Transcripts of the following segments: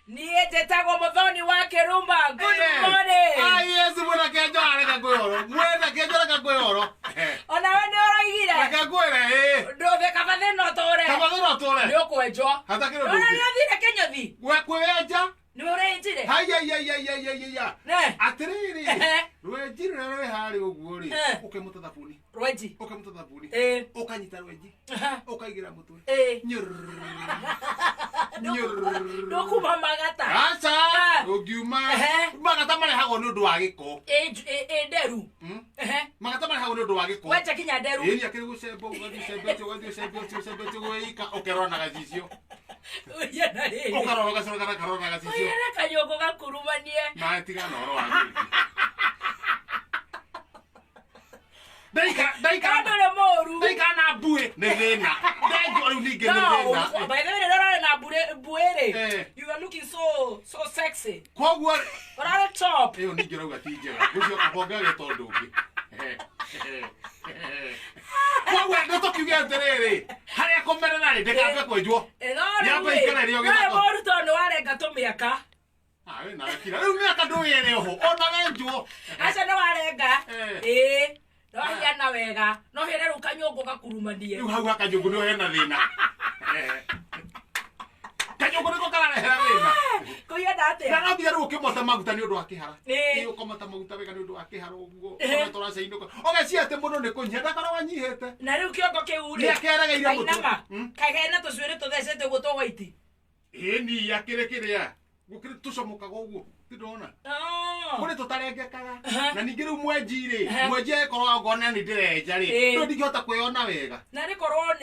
Niĩ njĩtagwo Mũthoni wa Kĩruma. Good morning. Ai Yesu mwena kĩenjo reke ngwĩhoro. Mwena kĩenjo reke ngwĩhoro. Ona we nĩ ũroigire. Reke ngwĩre ĩ. Ndũthĩ kaba thĩna ũtũre. Kaba thĩna ũtũre. Nĩ ũkwenjwo. Hatakĩrĩ ũndũ Ona ũngĩ. nĩ ũthire kĩnyũthi. Gwe kwĩyenja. Nĩ ũrenjire. Haiaiaiaiaiaia. Ne. Atĩrĩrĩ. Ehe. Rwenji rũrĩa rwĩ harĩa ũguo rĩ. Eh. Ũkĩmũta thabuni. Rwenji. Ũkĩmũta thabuni. Ĩ. Ũkanyita rwenji. Aha. Ũkaigĩra mũtwe. Ĩ. Nyũrũrũ. Nyũrũrũ. Ndũkuma magata. Aca. Eh. Ũngiuma. Ehe. Magata marehagwo nĩ ũndũ wa gĩko. Ĩ ĩ nderu. Ehe. Magata marehagwo nĩ ũndũ wa gĩko. Wenja kinya nderu. Ĩni akĩrĩ gũcemba ũgathiĩ ũcembete ũgathiĩ ũcembete ũcembete ũgĩika ũkerora na gacicio. Ũria na rĩrĩ. Ũkarora ũgacoka kana karora na gacicio. Ũria na kanyũngũ gakurumanie. Nawe tiga na ũhoro wa gĩki. Ndaikara ndaikara Andũ nĩ mũru. ndaikara na mbuĩ nĩ thĩna. Ndenjwo rĩu ningĩ nĩ No, thĩna. by the way, rĩrĩa ũrarĩ na mbuĩ rĩ, Eh. you are looking so so sexy. Koguo Ũrarĩ top. ĩyo ningĩ ũrauga ti njega. Gũcoka bonga gĩta ũndũ ũngĩ. Koguo nĩ tũkiuge atĩrĩrĩ, harĩa kũmerera rĩ ndĩkambe kwenjwo. Eh, no rĩu Nyambe rĩ, ikare rĩo no gĩthaka. mũru tondũ nĩ warenga tũmĩaka. Ah, we nawe kira. Rĩu mĩaka ndũĩ ĩrĩ ho. Ona wenjwo. Aca nĩ warenga. Eh. Ĩĩ. No hiana wega. No hĩre rĩu kanyũngũ gakurumanie. Rĩu hau ha kanyũngũ nĩho hena thĩna. Eh. Kanyũngũ nĩko kararehera thĩna. Kũhiana Na atĩa? no nginya rĩu ũkĩmota maguta nĩ ũndũ wa kĩhara. Ĩĩ. Ĩĩ ũkamota maguta wega nĩ ũndũ wa kĩhara ũguo. Eh. Ona tũracainũka. Ũgecia atĩ mũndũ nĩ kũnyiha ndakoragwo anyihĩte. Na rĩu kĩongo kĩu rĩ. Nĩ akeregeire mũtwe. Kainama. Mm. Kaĩ kena tũcuĩrĩ tũthecete ũguo twa white. Ĩĩ ni akĩrĩ kĩrĩa. Gũkĩrĩ tũcomokaga ũguo. Ti ndona. Oh. Kũrĩ tũtarengekaga. Aha. Na ningĩ rĩu mwenji rĩ, Aha. mwenji agĩkorwo angona nĩ ndĩrenja rĩ, Ĩĩ. rĩu ndingĩhota kwĩyona wega. Na rĩ korwo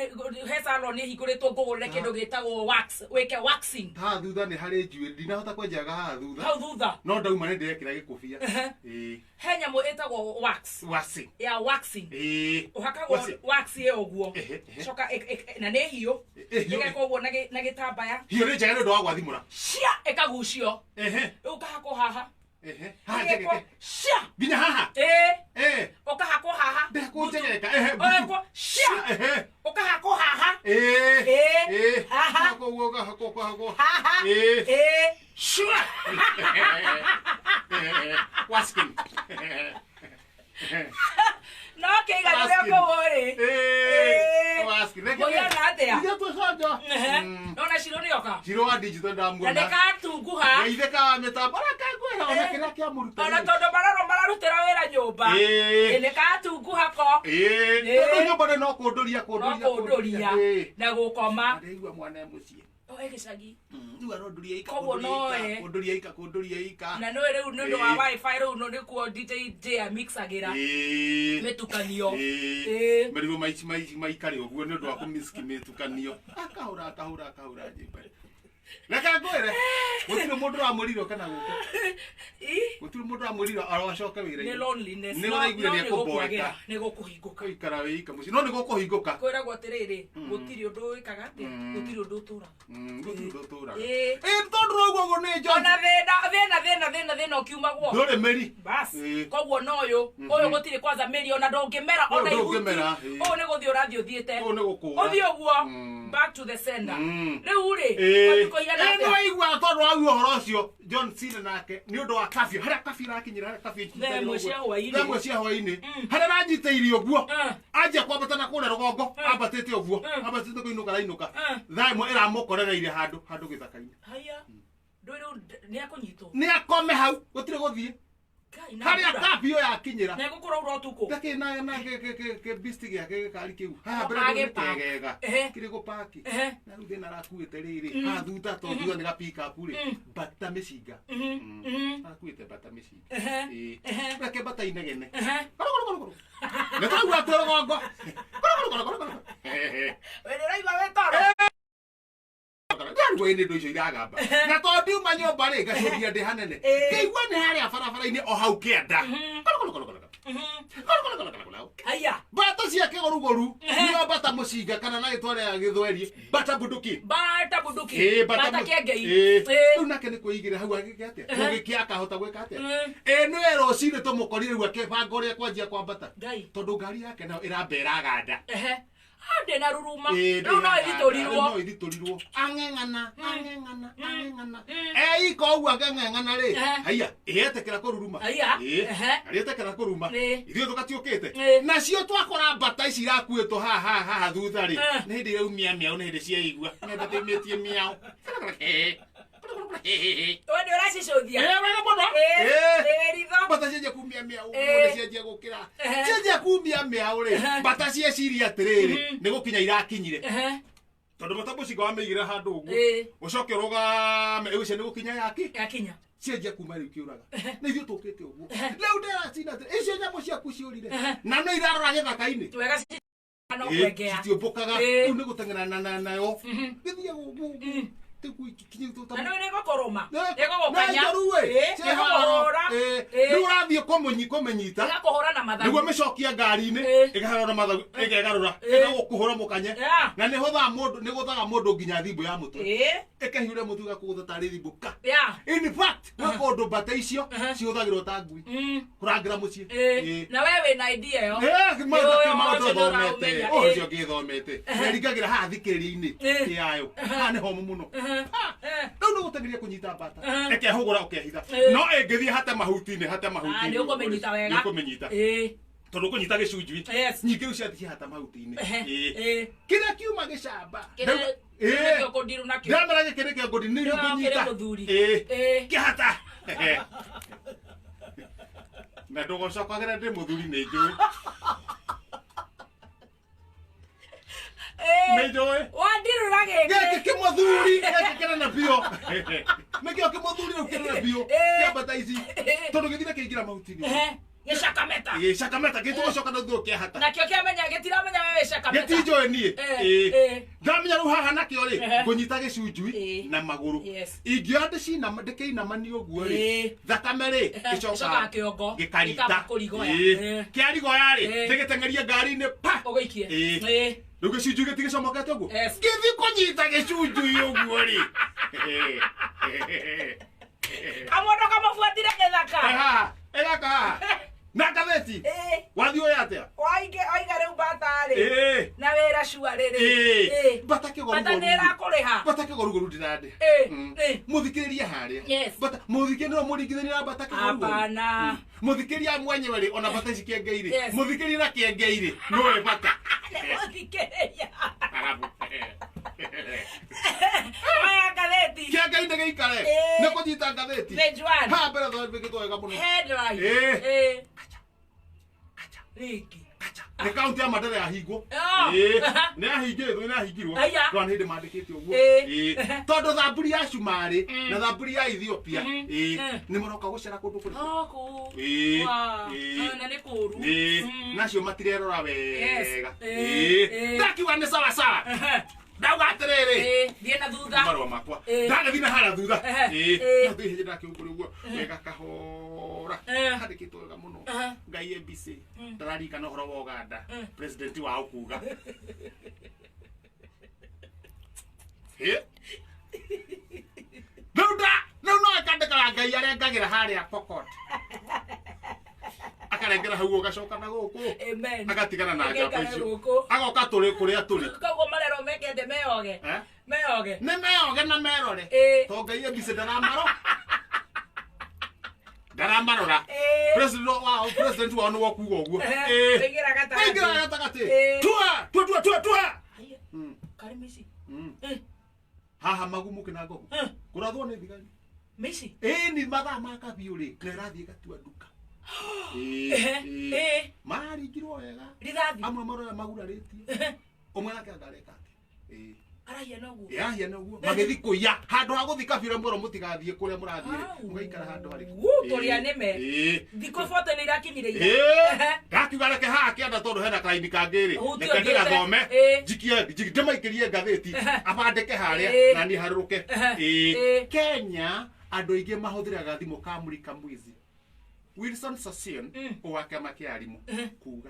he salon ĩhingũrĩtwo ngũgũrĩre kĩndũ gĩtagwo wax, wĩke waxing. Haha thutha nĩ harĩ njuĩrĩ, ndinahota kwenjaga haha thutha. Hau thutha. No ndauma nĩ ndĩrekĩra gĩkũbia. Ehe. Ĩĩ. He nyamũ ĩtagwo wax. Wasi. Ya waxing. Ĩĩ. Ũhakagwo Wasi. wax ĩyo ũguo. Ehe, ehe. Coka na nĩ hiũ. Ĩ, hiũ. Ĩgekwo ũguo na gĩtambaya. Hiũ nĩ njega nĩ ũndũ wa gwathimũra. Cia ĩkagucio. Ehe. Rĩu ũkahakwo haha. Ehe. Haha Ĩgekwo njegeke. cia. Nginya haha. Ĩĩ. Ĩĩ. Ũkahakwo haha. Ndekwo njegeka. Ehe. mbutu. Ũgekwo cia. Ehe. Ũkahakwo haha. Ĩĩ. Ĩĩ. Ĩĩ. Haha. Hakwo ũguo, ũkahakwo, ũkahakwo. Haha. Ĩĩ. Ĩĩ. Shua! Waskin. No kĩiganĩre kũu rĩ. Ĩĩ. Waskin. Reke. Mũhiana atĩa? Ithuĩ twĩconjo. Ehe. Nona Shiro nĩoka. Shiro wa digital Na ndamuona. nĩkatunguha. Geithĩka wa mĩtambo reke ngwĩre ona Eh. kĩrĩa kĩamũruta. Ona tondũ mararwo mararutĩra wĩra nyũmba. Ĩĩ. Ĩ, nĩkatunguha ko. Ĩĩ. Ĩĩ. Tondũ nyũmba nĩ no kũndũria No kũndũria kũndũria. Ĩĩ. Na gũkoma. Ndaigua mwana e mũciĩ. O e gĩcagi. Rĩu arondũria ika Koguo kũndũria no ika, e. kũndũria ika kũndũria ika. Na nĩũĩ rĩu nĩ ũndũ wa Ĩĩ. wifi rĩu nĩkuo DJ J amixagĩra Ĩĩ. mĩtukanio. Ĩĩ. Ĩĩ. Marigũ maici maici maikare ũguo nĩ ũndũ wa kũmiski mĩtukanio. Akahũra akahũra akahũra njĩmba. Reke ngwĩre gũtirĩ mũndũ ũramwĩrire ũke na gũkũ. Ĩ. Gũtirĩ mũndũ ũramwĩrire arocoke Nĩ wĩra-inĩ. loneliness. Nĩ No- ũraiguire no nĩ nĩgũkwagĩra, ekũmboeka. nĩgũkũhingũka. Gũikara wĩ ika mũciĩ. No nĩ gũkũhingũka. Kwĩragwo atĩrĩrĩ, gũtirĩ ũndũ wĩkaga atĩa, gũtirĩ ũndũ ũtũraga. Gũtirĩ ũndũ ũtũraga. Ĩĩ. Ĩĩ tondũ ũraigua ũguo nĩ John. Ona thĩna thĩna thĩna thĩna thĩna ũkiumagwo. Ndũrĩ mĩri. Bas. Ĩĩ. Koguo no ũyũ, ũyũ gũtirĩ kwanza mĩri ona ndũngĩmera Ũyũ ona ihuti. ndũngĩmera, ĩĩ. Ũyũ nĩ gũthiĩ ũrathiĩ ũthiĩte. Ũyũ nĩ gũkũra. Ũthiĩ ũguo back to the sender. Rĩu rĩ, Ĩĩ. kwathiĩ kũigana Ĩĩ atĩa? nĩwaigua tondũ waigua ũhoro ũcio John Cena nake nĩ ũndũ wa curfew harĩa curfew ĩrakinyĩra harĩa curfew Thaa ĩmwe cia hwaĩ-inĩ. Thaa ĩmwe cia hwaĩ-inĩ harĩa aranyitĩire ũguo anjia kwambata na kũrĩa rũgongo ambatĩte ũguo ambatĩte kũinũka arainũka thaa ĩmwe ĩramũkorereire handũ handũ gĩthaka-inĩ Haya. Ndũĩ rĩu nĩ ekũnyitwo. nĩ akome hau gũtirĩ gũthiĩ Ngai na harĩa mbura. curfew yakinyĩra Na ĩgũkũraura ũtukũ. ndakĩ na na kĩ beast gĩake gĩkari kĩu haha mbere Agĩpark. ndũ kegega Ehe. kĩrĩ gũpaki Ehe. na rĩu thĩna arakuĩte rĩrĩ haha thutha to thutha nĩ ga pick up rĩ bata mĩcinga arakuĩte bata mĩcinga Ehe. Ĩĩ. Ehe. reke bata inegene Ehe. Koro, koro, koro, koro. nĩ tũraigua twĩ rũgongo Koro, koro, koro, koro, koro. Ehe. We nĩũraigua wĩ toro? Ndarigwo ĩ nĩ ndũ icio iragamba na tondũ ndiuma nyũmba rĩ ngacũthia ndĩ hanene Ĩĩ. ngĩigua nĩ harĩa barabara-inĩ o hau kĩanda Koro, koro, koro, koro, koro. Koro, koro, koro, koro, koro. Haya. Mbata cia kĩgũrugũru nĩo mbata mũcinga kana na rĩtwa rĩa gĩthweri mbata bunduki Bata bunduki. Ĩĩ, Bata mu- kĩengei. Ĩĩ. Ĩĩ. Rĩu nake nĩ kwĩigĩra hau agĩke atĩa gũgĩkĩa akahota gwĩka atĩa Mm. ĩĩ nĩwe rũcinĩ tũmũkorire rĩu akĩbanga ũrĩa kwanjia kwambata Ngai. tondũ ngari yake nayo ĩramba ĩraganda Ehe. Ndĩ na ruruma. Ĩĩ, Rĩu no ndĩ ĩthitũrirwo. No ithitũrirwo. Ang'eng'ana, ang'eng'ana, ang'eng'ana. Eika ũguo ang'eng'ana rĩ. Ehe. Haiya, ĩetĩkĩra kũruruma. Haiya, Ĩĩ, ehe. arĩetĩkĩra kũruma. Ĩĩ. Ithuĩ tũgatiũkĩte. Ĩĩ. Nacio twakora mbata ici irakuĩtwo haha haha haha thutha rĩ. Eh. Nĩ hĩndĩ iraumia mĩaũ, nĩ hĩndĩ cieigua. Nĩ mbata imĩtie mĩaũ. We nĩ ũracicũthia. Ĩĩ, wega mũno. Ĩĩ, Ĩĩ. ĩĩ, ritho. Mbata cianjia kumia mĩaũ, Ĩĩ. nĩ cianjia gũkĩra. Ehe. Cianjia kumia mĩaũ rĩ, Ehe. mbata cieciria atĩrĩrĩ, nĩ gũkinya irakinyire. Ehe. Tondũ mbata mũcinga wamĩigĩra handũ ũguo, Ĩĩ. ũcoke ũrũgame, ĩgũcia nĩ gũkinya yaki. Yakinya. Cianjia kuma rĩu kĩũraga. Nĩ ithuĩ tũkĩte ũguo. Rĩu ndĩracina atĩrĩ, icio nyamũ ciaku ciũrire. Na no irarora gĩthaka-inĩ. Wega no Ĩĩ, kwengea. citiũmbũkaga. Ĩĩ. Rĩu nĩ gũteng'erana nayo. Gĩthiĩ ũguo. Na nĩ ĩgũkũrũma. Ĩgũgũkanya. Ĩĩ, rä ĩgũkũhũra. Ĩĩ. u rathiä kå menyita Ĩgakũhũra na mathagu. nĩguo mĩcokia ngari-inĩ Ĩĩ. ĩkaharwo na mathagu ĩkegarũra Ĩĩ. ĩgagũkũhũra mũkanye Yeah. na nĩ hũthaga mũndũ nĩ gũthaga mũndũ nginya thimbũ ya mũtwe Ĩĩ. ĩkahiũra mũtwe ĩgakũgũtha tarĩ thimbũ ka Yeah. in fact gwĩ kũndũ mbata icio Uh-huh. cihũthagĩrwo ta ngui kũrangĩra mũciĩ Ĩĩ. Ĩĩ. Na we wĩna idea ĩyo. Eh, Nĩ ũĩ maũndũ ũcio nĩ thomete ũraũmenya. ũcio Ĩĩ. ngĩthomete nĩringagĩra haha thikĩrĩria-inĩ Ĩĩ. yayo haha nĩ homu mũno Ha! Eh. rĩu nĩ gũteng'eria kũnyita mbata Uh-huh. ĩkehũgũra ũkehitha Ĩĩ. no ĩngĩthiĩ hate mahuti-inĩ hate Ah, mahuti-inĩ nĩ ũkũmĩnyita wega. nĩ ũkũmĩnyita Ĩĩ. tondũ kũnyita gĩcunjui Yes. nyingĩ rĩu ciathiĩ hata mahuti-inĩ Ehe. Ĩĩ. Ĩĩ. kĩrĩa kiuma gĩcamba Kĩrĩa Ĩĩ. nĩkĩo kũndiru nakĩo. ndĩramera gĩkĩ nĩkĩo ngũndi nĩ Nĩwe kũnyita ũkĩrĩ mũthuri. Ĩĩ. Ĩĩ. kĩhata na ndũgocokagĩra ndĩ mũthuri nĩ njũĩ Ĩĩ. nĩ njũĩ Wandirũra gĩkĩ gĩkĩ. kĩmũthuri gĩkĩ kĩnene biũ nĩkĩo kĩmũthuri rĩu kĩnene biũ Ĩĩ. kĩambata ici tondũ gĩthire kĩingĩra mahuti-inĩ Ehe. Gĩcakameta. gĩcakameta gĩtũgũcoka na thutha kĩahata Nakĩo kĩamenya gĩtiramenya we wĩ cakameta. gĩtinjũĩ niĩ Ĩĩ, Ĩĩ. ĩĩ. ndamenya rĩu haha nakĩo rĩ Ehe. ngũnyita gĩcunjui Ĩĩ. na magũrũ Yes. ingĩoya ndĩkĩinamani ũguo rĩ Ĩĩ. thakame rĩ Ehe, ĩcokaga kĩongo, gĩkarita gĩkamba kũrigoya. Ĩĩ. Ĩĩ. kĩarigoya rĩ Ĩĩ. ndĩgĩteng'erie ngari-inĩ pa Ũgĩikie. Ĩĩ. Ĩĩ. rĩu gĩcunjui gĩtigĩcomokete ũguo Yes. gĩthiĩ kũnyita gĩcunjui ũguo rĩ Kamondo kamũbuatire gĩthaka. haha ĩgaka haha na ngathĩti Ĩĩ. wathiĩ ũyũ atĩa Waiga rĩu mbata rĩ. Ĩĩ. Na wĩra cua rĩrĩ. Ĩĩ. Ĩĩ. Mbata kĩgorugoru. Mbata nĩ ĩrakũrĩha. Mbata kĩgorugoru ndĩrandĩ. Ĩĩ, ĩĩ. Mũthikĩrĩrie harĩa. Yes. Mbata mũthikĩrĩria no mũringithanie na mbata kĩgorugoru. Hapana. Mũthikĩrĩria mwenyewe rĩ ona mbata ici kĩengei-rĩ. Yes. Mũthikĩrĩria na kĩengei-rĩ nĩwe mbata. Nĩ mũthikĩrĩria. Arabu. Oya ngathĩti. Kĩengei nĩ gĩikare. Ĩĩ. Nĩ kũnyita ngathĩti. Page one. Haha mbere thondeketwo wega mũno. Headline. Ĩĩ. Ĩĩ. Rĩngĩ. Nĩ kaunti ya Mandera yahingwo. Oh. Ĩĩ. Nĩ yahingĩtwo, nĩ yahingirwo. Aya. Ndona nĩ hĩndĩ mandĩkĩte ũguo. Ĩĩ. Ĩĩ. Tondũ thamburi ya Cumarĩ na thamburi ya Ethiopia ĩĩ Mm. nĩ maroka gũcera kũndũ kũrĩkũ. Oh, kũu. Ĩĩ. Wa. Ĩĩ. Ah, na nĩ kũũru. Ĩĩ. Mm. Nacio matirerora Yes. wega. Ĩĩ. Ĩĩ. Ĩĩ. Ndakiuga nĩ sawa sawa. Ehe. Ndauga atĩrĩrĩ. Ĩĩ. Thiĩ na thutha. Marũa makwa. Ĩĩ. Ndagĩthiĩ na harĩa thutha. Ehe. Ĩĩ. Ĩĩ. No thiĩ hĩndĩ ndakĩũngũrĩ ũguo. Wega kahora. Ehe. Handĩkĩtwo wega mũno. Ehe. Ngai ABC. Ndararikana ũhoro wa Uganda. President wao kuga. Ĩ. Rĩu nda rĩu no akandĩkaga Ngai arengagĩra harĩa Pokot. Akarengera hau ũgacoka na gũkũ. Amen. Agatigana na njamba Agĩikare icio. gũkũ. Agoka tũrĩ kũrĩa tũrĩ. Koguo marerwo mekete meoge. Eh? Meoge. Nĩ meoge na merore. Ĩĩ. To Ngai ABC ndaramaro. Ndaramarora. Ĩĩ. President wao president wao nĩ wokuga ũguo. Ehe. Ĩĩ. Waingĩra gatagatĩ. Waingĩra gatagatĩ. Ĩĩ. Tua tua tua tua tua. Haiya. Mm. Karĩ mĩci. Mm. Eh. Haha magumu kĩna ngogo. Eh. Kũrathwo nĩ thigari. Mĩci. Ĩĩ ni mathaa ma kabiũ rĩ na ĩrathiĩ ĩgatua nduka. Ĩĩ, Ehe. ĩĩ. Ĩĩ. Maringirwo wega. Rithathi. Amwe maroya magurarĩtie. Ehe. Ũmwe nake angareka atĩ. Ĩĩ. Arahia noguo. Yahia noguo. Magĩthiĩ kũiya handũ ha gũthiĩ kabiũ ũrĩa mwerwo mũtigathiĩ kũrĩa mũrathiĩ rĩ. Au. Mũgaikara handũ harĩkũ. Wuu, tũrĩ a nĩme. Ĩĩ. Thikũ 40 nĩ irakinyire ira. Ĩĩ. Ehe. Ndakiuga reke haha kĩanda tondũ hena karaini kangĩ rĩ. Huti Reke ũthiĩte. ndĩgathome. Ĩĩ. Njikie ndĩmaikĩrie ngathĩti. Ehe. Abandĩke harĩa Ĩĩ. na niĩ harũrũke. Ehe. Ĩĩ. Ĩĩ. Kenya andũ aingĩ mahũthĩraga thimũ kamũrika mwizi. Wilson Sassion wa kĩama kĩa arimũ kuga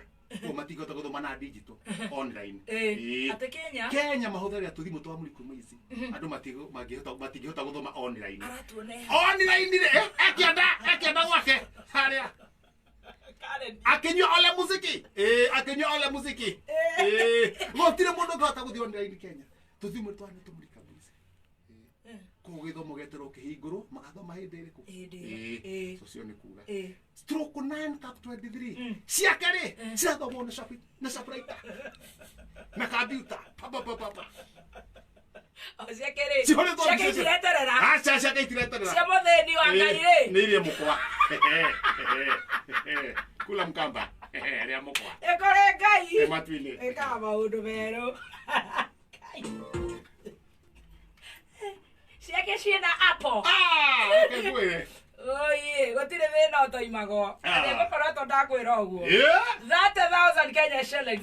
o matingĩhota gũthoma na digital online. Ĩĩ. Ĩĩ. Atĩ Kenya. Kenya mahũthagĩra tũthimũ twa mũrika mwizi. Andũ matingĩhota gũthoma online. Aratuoneha. Online rĩ, ekĩenda gwake harĩa. Karen. Akinyua ole muziki. Eh, akinyua ole muziki. Eh, gũtirĩ mũndũ ũngĩhota gũthiĩ online Kenya. Tũthimũ twana tũmũrika mbica. Koguo gĩthomo gĩeterwo kĩhingũrwo, magathoma hĩndĩ ĩrĩkũ? Hĩndĩ ĩyo. Eh, Eh. ũcio nĩ kuga. Eh. Stroke 9 cap 23. Ciake rĩ, cirathomwo nĩ na sharpwriter. Na computer. Pa pa pa pa pa. O ciake rĩ. Cihũrĩtwo Ciake mbica. itireterera. Aca ciake itireterera. Cia mũthĩni wa Ngai rĩ. Nĩ iria mũkwa. Kula mkamba. Rĩa mũkwa. Ĩkũrĩ Ngai. Matu-inĩ. Ĩkaga maũndũ merũ. Ngai. Ciake ciĩna apple. Ah, reke ngwĩre. Oye, gũtirĩ thĩna ũtoimagwo. Ah. Na nĩngũkoretwo ndakwĩra ũguo. Yeah. 30,000 Kenya shillings.